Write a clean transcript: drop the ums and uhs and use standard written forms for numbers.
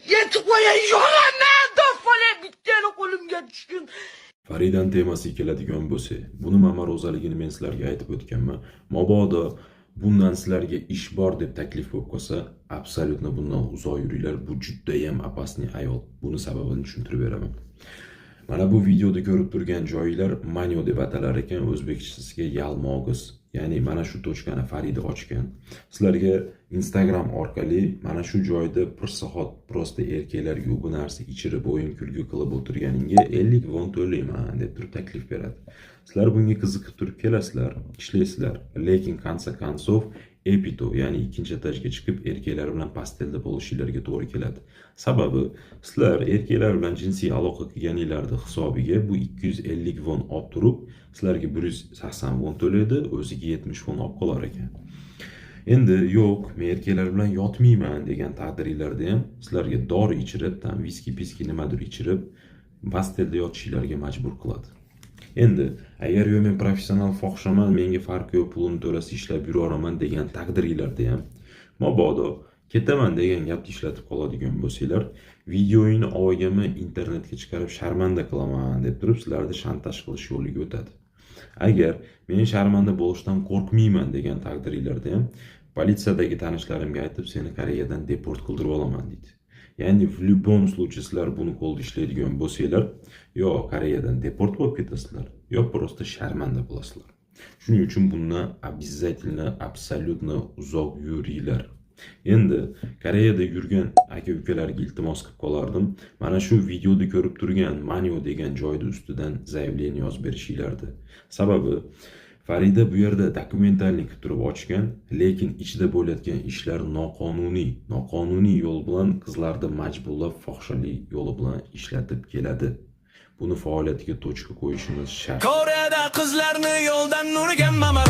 Yetib qo'yay, yonaman, do'stlar, bittani qo'limga tushgin. Faridani temasiga keladigan bo'lsak, buni Mama Ro'zaligini men sizlarga aytib o'tganman. Mabodo bundan sizlarga ish bor deb taklif bo'lib qolsa, абсолютно bundan uzoq yuringlar. Bu judayam опасный ayol. Buni sababini tushuntirib beraman. Mana bu videoda ko'rib turgan joylar Manyo deb atalar ekan, o'zbekchasiga yalmog'iz. Ya'ni mana shu точка ni Farida ochgan. Sizlarga Instagram orqali mana shu joyda bir soat просто erkaklarga bu narsa ichirib, o'yin kulgi qilib o'tirganingga 50 won to'layman deb turib taklif beradi. Sizlar bunga qiziqib turib kelasizlar, ishlaysizlar, lekin конце концов epito, ya'ni ikkinchi etajga chiqib erkaklar bilan постель da bo'lishinglarga to'g'ri keladi. Sababi sizlar erkaklar bilan jinsiy aloqa qilganinglarni hisobiga bu 250 won olib turib, sizlarga 180 won to'laydi, o'ziga 70 won olib qolar ekan. Endi yo'q, men erkaklar bilan yotmayman degan taqdiringlarda ham sizlarga dori ichirib, там viski piski nimadir ichirib, постель da yotishinglarga majbur qiladi. Endi agar yo'q, men professional fohishaman, menga farqi yo'q, pulini to'lasa ishlab yuraveraman degan taqdiringlarda ham, mabodo ketaman degan gapni ishlatib qoladigan bo'lsanglar, videoyingni olganman, internetga chiqarib sharmanda qilaman deb turib sizlarni shantaj qilish yo'liga o'tadi. Agar men sharmanda bo'lishdan qo'rqmayman degan taqdiringlarda ham, politsiyadagi tanishlarimga aytib seni Koreyadan deport qildirib olaman deydi. Ya'ni в любом случае sizlar buni qo'lda ishlaydigan bo'lsanglar, yo Koreyadan deport bo'lib ketasizlar, yo просто sharmanda bo'lasizlar. Shuning uchun bundan обязательно, абсолютно uzoq yuringlar. Endi Koreyada yurgan aka ukalarga iltimos qilib qolardim, mana shu videoda ko'rib turgan Manyo degan joyni ustidan заявление yozib berishinglardi. Sababi Farida bu yerda документальный qilib turib ochgan, lekin ichida bo'layotgan ishlar noqonuniy, noqonuniy yo'l bilan qizlarni majburlab fohishalik yo'li bilan ishlatib keladi. Buni faoliyatiga точка qo'yishimiz shart. Koreyada qizlarni yo'ldan urgan Mama.